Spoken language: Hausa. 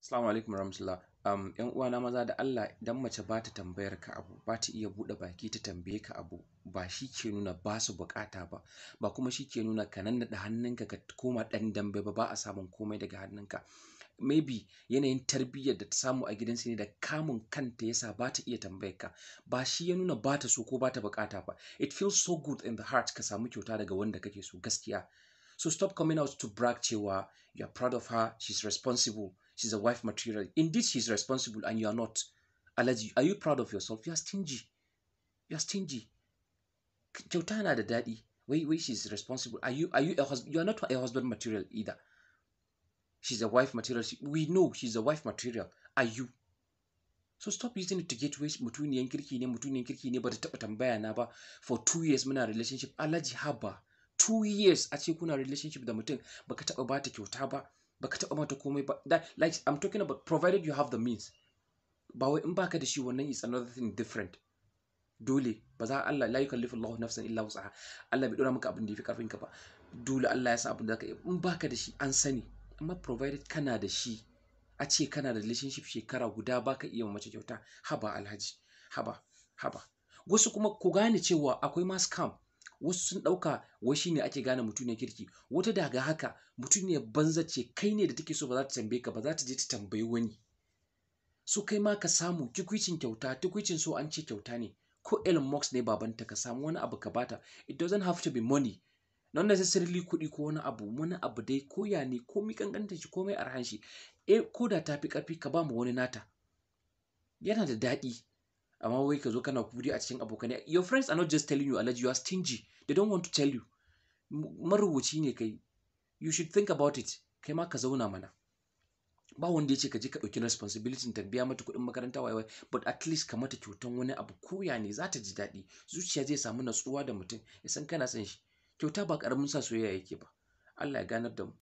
Assalamu alaikum warahmatullah. ‘Yan uwana maza, da Allah, idan mace ba ta tambayar ka abu, ba ta iya buɗe baki ta tambaye ka abu, ba shi ke nuna ba su buƙata ba, ba kuma shi ke nuna ka nannaɗe hannunka ka koma ɗan dambe ba, ba a samun komai daga hannunka. Maybe yanayin tarbiyyar da ta samu a gidansu ne da kamun kanta yasa ba ta iya tambayar ka. Ba shi ya nuna ba ta so ko ba ta buƙata ba. It feels so good in the heart ka samu kyauta daga wanda kake so, gaskiya. So stop coming out to brag cewa you are proud of her, she's responsible, she's a wife material. Indeed, she's responsible and you are not. Alhaji, are you proud of yourself? You are stingy. You are stingy. Kyauta na da daɗi. Wai wai she's responsible. Are you a husband? You are not a husband material either. She's a wife material. We know she's a wife material. Are you? So stop using it to get waste. Mutuniyan kirki ne, mutuniyan kirki ne, ba ta taɓa tambaya na ba. For 2 years muna relationship. Alhaji, haba. 2 years a ce kuna relationship da mutum, baka taɓa bata kyauta ba, baka taɓa mata komai ba. That, like, I'm talking about provided you have the means. Ba wai in baka da shi, wannan is another thing different. Dole ba za Allah, la yukallifu Allahu nafsan illa wus'aha. Allah bai dora maka abin da yafi karfin ka ba. Dole Allah ya sa abin da zaka yi. In baka da shi, an sani. Amma provided kana da shi, a ce kana da relationship shekara guda baka iya mace kyauta, haba alhaji, haba, haba. Wasu kuma ku gane cewa akwai ma scam. Wasu sun ɗauka wai shine ake gane mutum ne kirki. Wata daga haka mutum ne banza ce, kai ne da take so ba za ta tambaye ka ba, za ta je ta tambayi wani. So kai ma ka samu tukwicin kyauta, tukwicin so an ce kyauta ne. Ko Elon Musk ne babanta, ka samu wani abu ka bata. It doesn't have to be money. Not necessarily kuɗi ko wani abu, wani abu dai ko ya ne, komai kankantar shi, komai arhan shi. Eh, ko da ta fi ƙarfi, ka ba mu wani nata. Yana da daɗi. Amma wai ka zo kana kuri a cikin abokanai. Your friends are not just telling you, Alhaji, you are stingy. They don't want to tell you. Marubuci ne kai. You should think about it. Kai ma ka zauna mana. Ba wanda ya ce ka je ka ɗauki responsibility ta biya mata kuɗin makaranta waye, but at least ka mata kyautan wani abu, koya ne, za ta ji daɗi. Zuciya zai samu natsuwa da mutum ya san kana son shi. Kyauta ba ƙaramin sa soyayya yake ba. Allah ya ganar da mu.